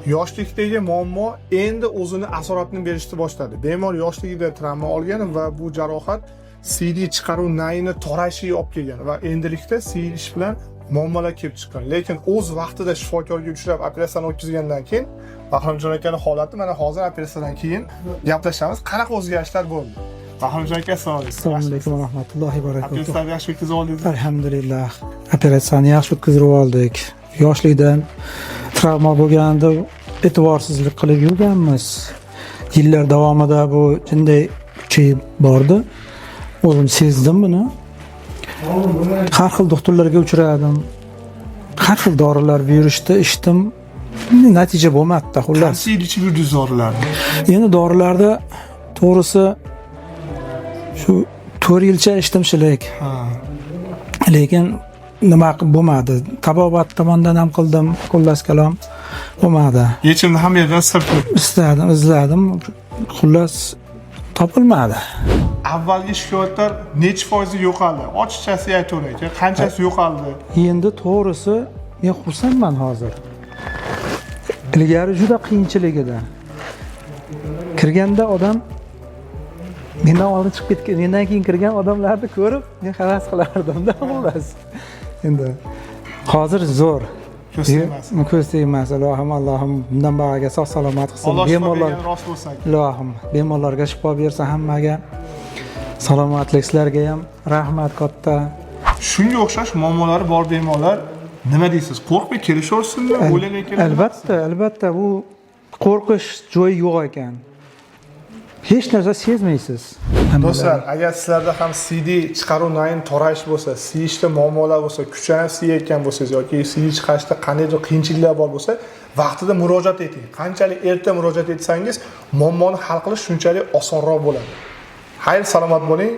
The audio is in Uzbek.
Yoshlikdagi muammo endi o'zini asoratini berishni boshladi. Bemor yoshligida travma olgan va bu jarohat siydik chiqaruv nayini torayishiga olib kelgan va endilikda siyish bilan muammolar kelib chiqqan. Lekin o'z vaqtida shifokorga uchrab, operatsiyani o'tkazgandan keyin Bahromjon akani holati, mana hozir operatsiyadan keyin gaplashamiz, qanaqa o'zgarishlar bo'ldi. Bahromjon aka, assalomu alaykum. Assalomu alaykum va rahmatullohi va barakatuh. Operatsiyani yaxshi o'tkazib oldingiz? Alhamdulillah. Operatsiyani yaxshi o'tkazib oldik. Yoshlikdan travma bo'lganda e'tiborsizlik qilib yurganmiz. Yillar davomida bu jinday kuchayib bordi. O'zim sezdim buni. Har xil doktorlarga uchradim. Har xil dorilar buyurishdi, ichdim. Natija bo'lmadi, xullas. Qancha yil ichib yurdingiz dorilarni? Endi dorilarda, to'g'risi, shu 4 yilcha ichdim shilik. Lekin nima qilib bo'lmadi. Tabobat tomonidan ham qildim, xullas kalom, bo'lmadi. Yechimni hamma yerdan istab ko'rdingiz. Istadim, izladim, xullas, topilmadi. Avvalgi shikoyatlar nechi foizi yo'qoldi? Ochiqchasiga aytavering aka, qanchasi yo'qoldi? Endi to'g'risi, men xursandman hozir. Ilgari juda qiyinchilik edi. Kirganda odam, mendan oldin chiqib ketgan, mendan keyin kirgan odamlarni ko'rib, men havas qilardimda. Xullas, endi hozir zo'r. Ko'z tegmasin. Ko'z tegmas, ilohim. Allohim bundan buyog'iga sog' salomat qilsin. Alloh shifo Bemorlar bergani rost bo'lsin, aka. Ilohim, bemorlarga shifo bersin, hammaga salomatlik. Sizlarga ham rahmat katta. Shunga o'xshash muammolari bor bemorlar nima deysiz? Qo'rqmay kelishaversinmi, o'ylamay kelishaversinmi? Albatta, albatta, bu qo'rqish joyi yo'q ekan, hech narsa sezmaysiz. Do'stlar, agar sizlarda ham siydik chiqaruv nayin torayish bo'lsa, siyishda muammolar bo'lsa, kuchanib siyayotgan bo'lsangiz yoki siydik chiqarishda qandaydir qiyinchiliklar bor bo'lsa, vaqtida murojaat eting. Qanchalik erta murojaat etsangiz, muammoni hal qilish shunchalik osonroq bo'ladi. Xayr, salomat bo'ling.